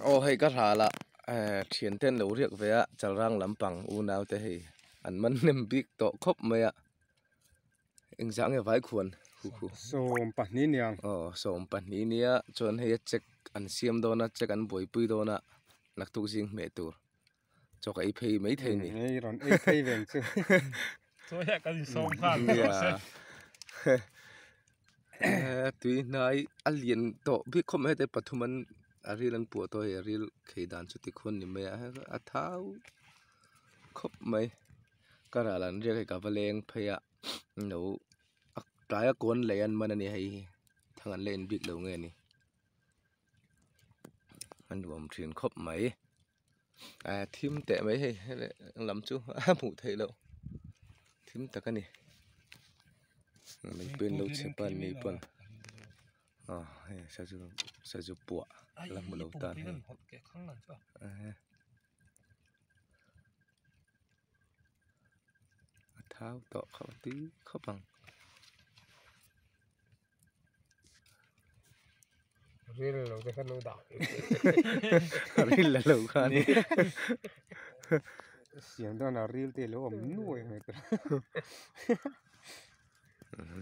Aw hei ka hla lah thian te an lo riak ve a chalrang lampang unau te hei an man hnem bik tawh khawp mai a engzah nge vai khuan Sawm pahnih niang. Aw sawm pahnih nia chuan hei a check an siam dawn a check an buaipui dawn a naktuk zing hmeh tur chaw ka ei phei mai thei a ni. Hei rawn ei phei veng chu. Chaw hian kan insawm nghal Tui hnai a lian tawh bik khawp mai heti pathum an a ril an puah tawh hei a ril khei dan chu tikhuan ni mai a a thau khawp mai ka ral an riak hei ka va leng phei a lo a tlai a kawn lei an man a ni hei hi thang an la en bik lo nge ni a nuam thin khawp mai thim teh mai hei lam chu a hmuh theih loh thim tak a ni mipui an lo chhe pan ni pawn aw hei sazu sazu puah la hmu lo tan hei a thau tawh khawp a tui khawp ang. Ril lo te khan lo dah ril la lo kha ni siam dawn a ril te lo awm nuai mai te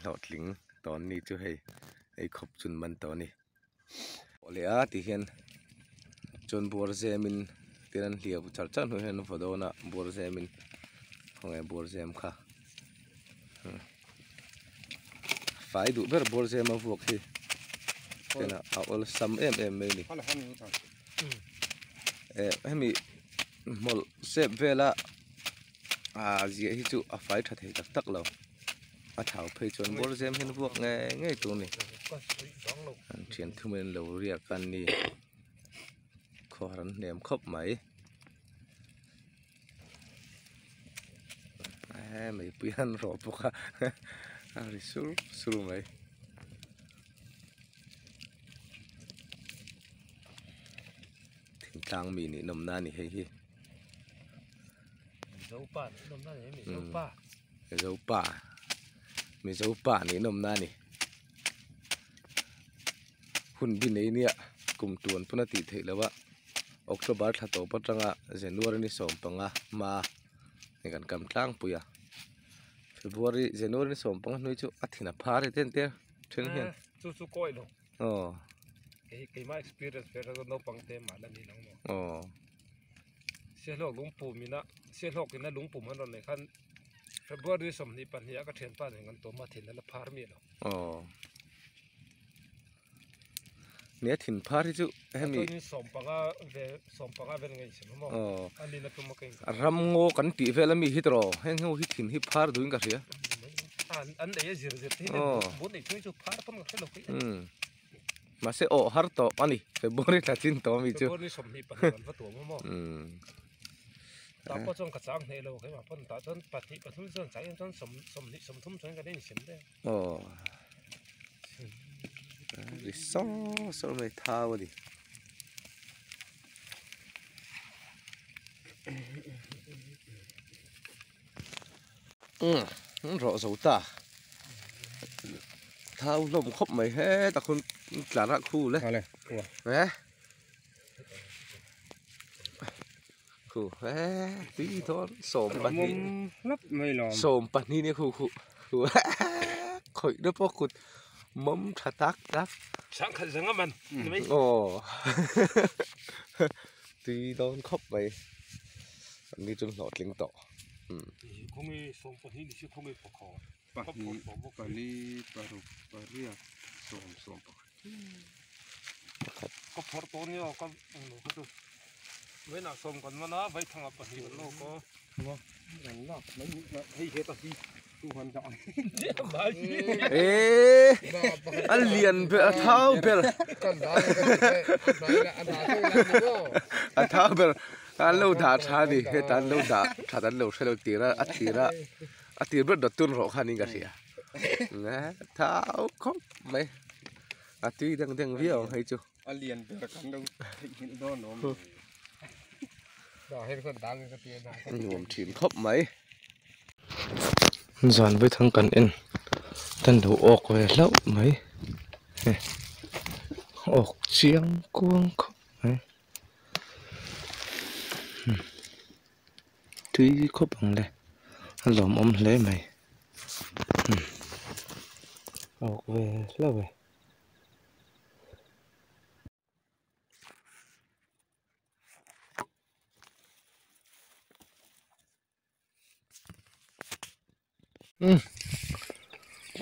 hlawhtling tawn ni chu hei ei khawp chun man tawh a ni leh a ti hian chuan buar zem in tin an hliau char char hnu hian an vaw dawn a buar zem in khawnge buar zem kha. Fai duh ber bawr zema vuak hi tena a awlsam em em mai a ni eh hemi hmawlh sep vela ah ziah hi chu a fai tha thei tak tak lo a thau phei chuan bawr zem hian vuak ngei ngei tur a ni an thian thum in an lo riak a ni khawhar an hnem khawp mai. Meipui an rawh bawk a a ri sur sur mai. Thingtlang mi nih nawmna a ni hei hi. Mizopa nih nawmna a ni Mizopa. Mizopa Mizopa nih nawmna a ni. Hun bi nei nia kum tuan pawn a tih theih loh a October thla tawp atanga January ni 15 hma ni kan kam tlangpui a February January ni 15 hnui chu a thin a phar e ten te then hian chu chu kawi lo aw kei keima experience ve kha naupang te mah la ni lo maw aw Siahlawk lungpum ina Siahlawk ina lungpum an rawn neih khan February 22 a ka thianpa nen kan tawm a thin a la phar miah lo aw Nia thin phar hi chu hemi 15 ve 15 vel ngei sem maw ani na tum a keng ram ngaw kan tih vel ami hi tawh heng ho hi thin hi phar duhin ka hria an nei a zir zir te hi bun nei thung chu phar pawn ka hre lo khi mahse aw har tawh ani February thla chin tawh ami chu February 22 kan va tuam maw ta pawh chuan ka chang hneh lo keimah pawn tah chuan pahnih pathum chuan chang em chuan sawm sawmhnih sawmthum chuan kan insim daih a aw ri saw saw mai thau a ni umm rawh zo ta thau hlawm khawp mai hetah khawn tlar ah khu le eh khu eh tui dawn 12 12 nia khu khu khu khawih na pawh kut mawm tha tak tak aw tui dawn khawp mai an ni chu hlawhtling tawh Ê, anh liền về tháo bèr, a tháo bèr, anh lâu đã thà đi, hết anh lâu đã thà anh lâu sẽ lâu tiền ra, ăn tiền rất đợt tuôn rõ khăn đi cả xìa, tháo không mấy, à tuy đang đang viết hay chưa? Anh liền bèr cắn đâu, đó nó. Nuam thin khawp mai zan vai thang kan en tan lo awk ve hlauh mai awk chiang kuang khawp mai tui khawp ang le a lawm awm hle mai awk ve hlauh e.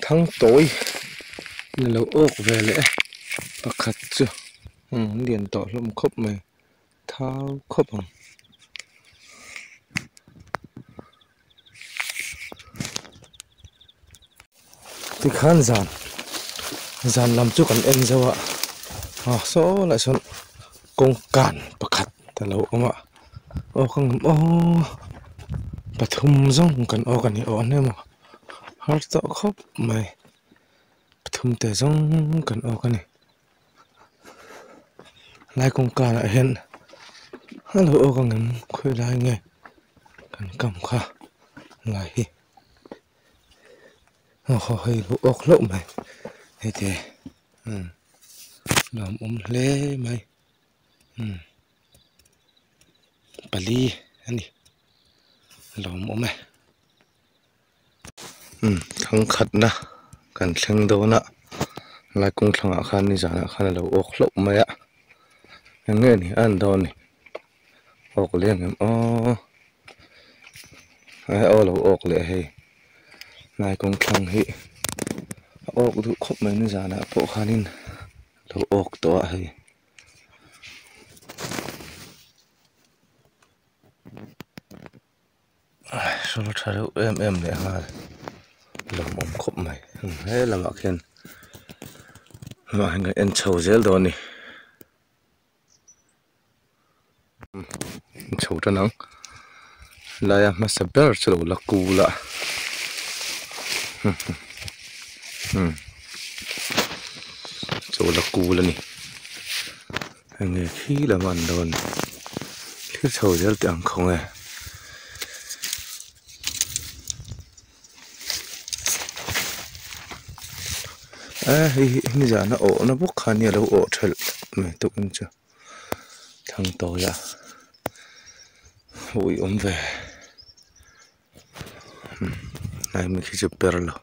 Thang tối là ốc về lẽ bạc chưa liền tỏ lông khớp mày tháo khớp không thì khán giản giản làm chú còn em sao ạ số lại số công cản bạc ta lâu ông ạ ô không ô bạc thum rong cần ô cần ô anh em ạ hát rõ khóc mày thum tè rong cần ô cái này lại công cản lại hiện hát lỗ ô con ngắm khuya lại nghe cần cầm kha lại họ hơi lỗ ốc lỗ mày thế thì làm ôm lê mày Bali anh đi làm ôm mày thằng khát na cần thằng đâu na lại cũng thằng ạ khan đi giả ạ khan là ốc lỗ mày ạ nghe này ăn đâu này ốc liền em ô ô là ốc lệ hay lại cũng thằng hi ốc đủ khóc mày nó giả nè bộ khanin là ốc to hay số nó thay đổi em để ha làm ôm khóc mày thế là mặc hiền mà anh em chầu dễ đó nè chầu cho nắng lại mà sẽ bớt cho là cù lạ chầu là cù là nè anh nghe khí là mặn đòn thiết chầu dễ tiếng không à à hi giờ nó ổ nó bốc khá nhiều đâu ổ thật mày tụi anh chưa thằng tôi à ui ôm về này mình khi chụp bèr rồi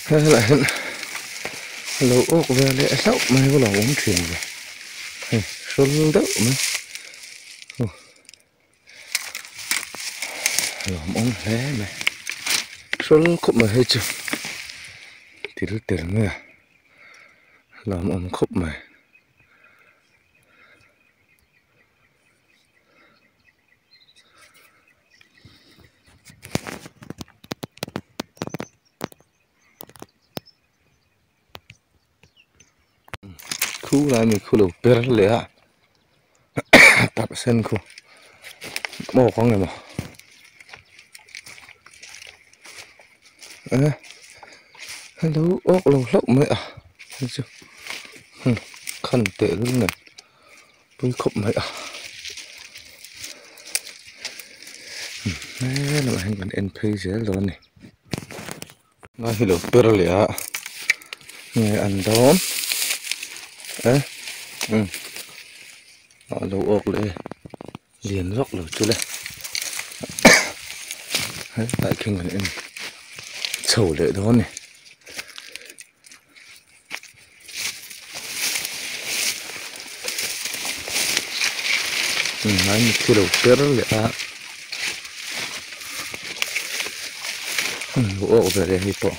thế lại lâu ốc về lại sóc mày có lòng uống chuyện rồi số đỡ mày lòng uống thế mày số khúc mà hết chưa thì rất tiền nữa làm ông khúc mày khu này mình khu đầu bê lẹ tập sen khu bỏ con này mà hello ốc lâu lốc mấy à khăn tệ luôn này tôi khóc mấy à nè là anh còn NP dễ rồi này nó thì được bê lẹ nghe ăn đón ấy nó lâu ốc lẹ liền róc rồi chú lên tại khi mình em chầu lệ đó này nói một cái đầu tiên là gỗ về đây hay bỏ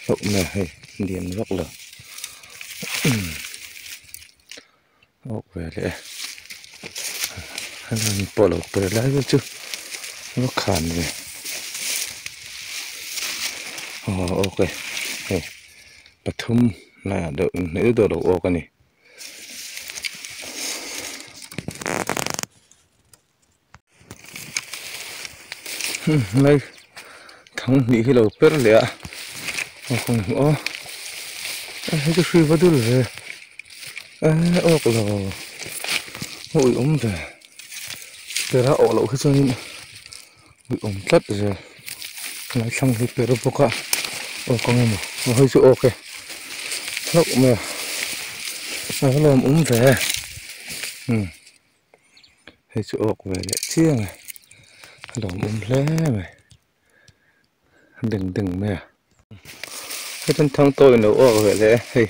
lộn này hay liền góc là ốc về đây hay là bỏ lộn về lại chứ Va khan ve aw awk e hei pathum laiah deuh hnaih deuh a lo awk a ni. Lai thang hnih hi lo per leh a awk ang aw hei chu hri va dul ve awk lo a ui awm ve per a awh loh hi chuanin ui awm tlat zel lai thlang hi per bawk a awk ang emaw aw hei chu awk e hlauh mai a a va lawm awm ve umm. Hei chu awk ve leh chiang e a lawmawm hle mai a deng deng mai a hei chuan thang tawh in lo awk ve leh e hei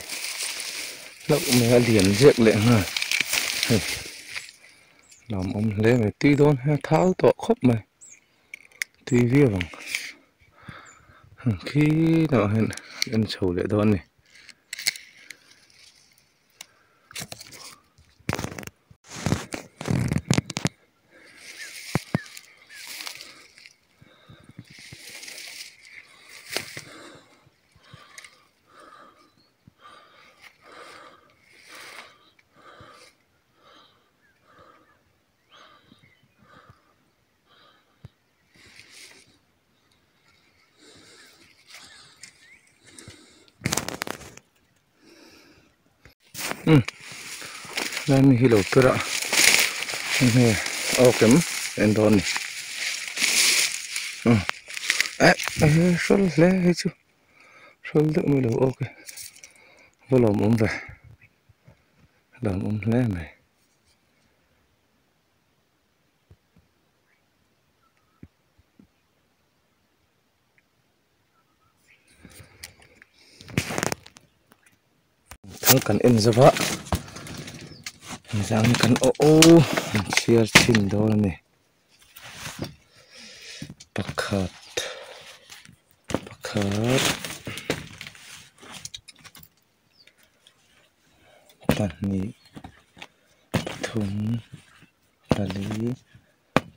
hlauh mai a lian ziak leh nghal hei lawmawm hle mai tui dawn hian a thau tawh khawp mai tui viau ang khi lamah hian en chho leh dawn a ni. Umm lai mi hi lo per a enge awk em en dawn ni umm eh eh hrawl hle hi chu hrawl deuh mai lo awk e va lawmawm ve lawmawm hle mai. Thang kan en zova zan kan aw aw an chhiar chhin dawn a ni pakhat pakhat pahnih pathum pali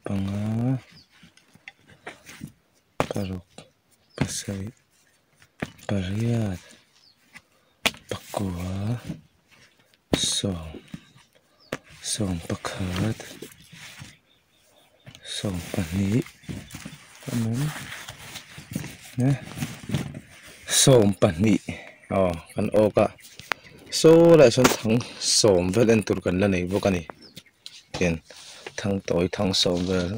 panga paruk pasarih pariat pakua sawm sawm pakhat sawm pahnih sawm pahnih aw kan awk a saw lai sawn thang sawm vel en tur kan la nei bawk a ni. Hian thangtawi thangsawm vel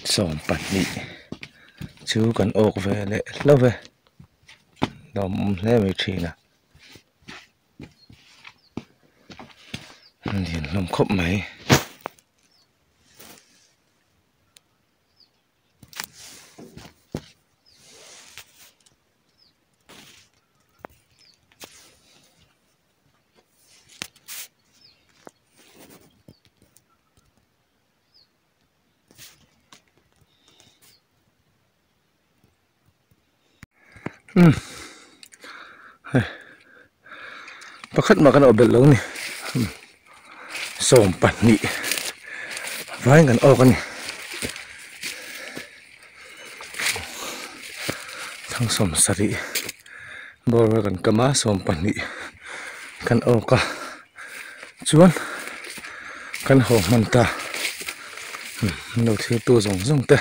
12 chu kan awk ve leh hlauh e lawmawm hle mai thin a lian hlawm khawp mai. Umm hei pakhat mah kan awh belh lo a ni 12 vaiin kan awk a ni thang 70. Bawr kan kam a 12 kan awk a chuan kan haw hman ta min lo thlir tu zawng zawng te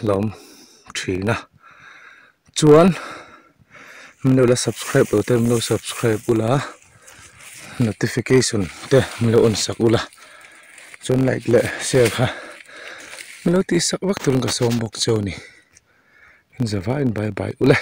lawm thin a chuan min lo la subscribe lo te min lo subscribe ula notification te min lo on sak ula chuan like leh share kha min lo tih sak vak turin ka sawm bawk chu a ni. Zava in bye bye ule.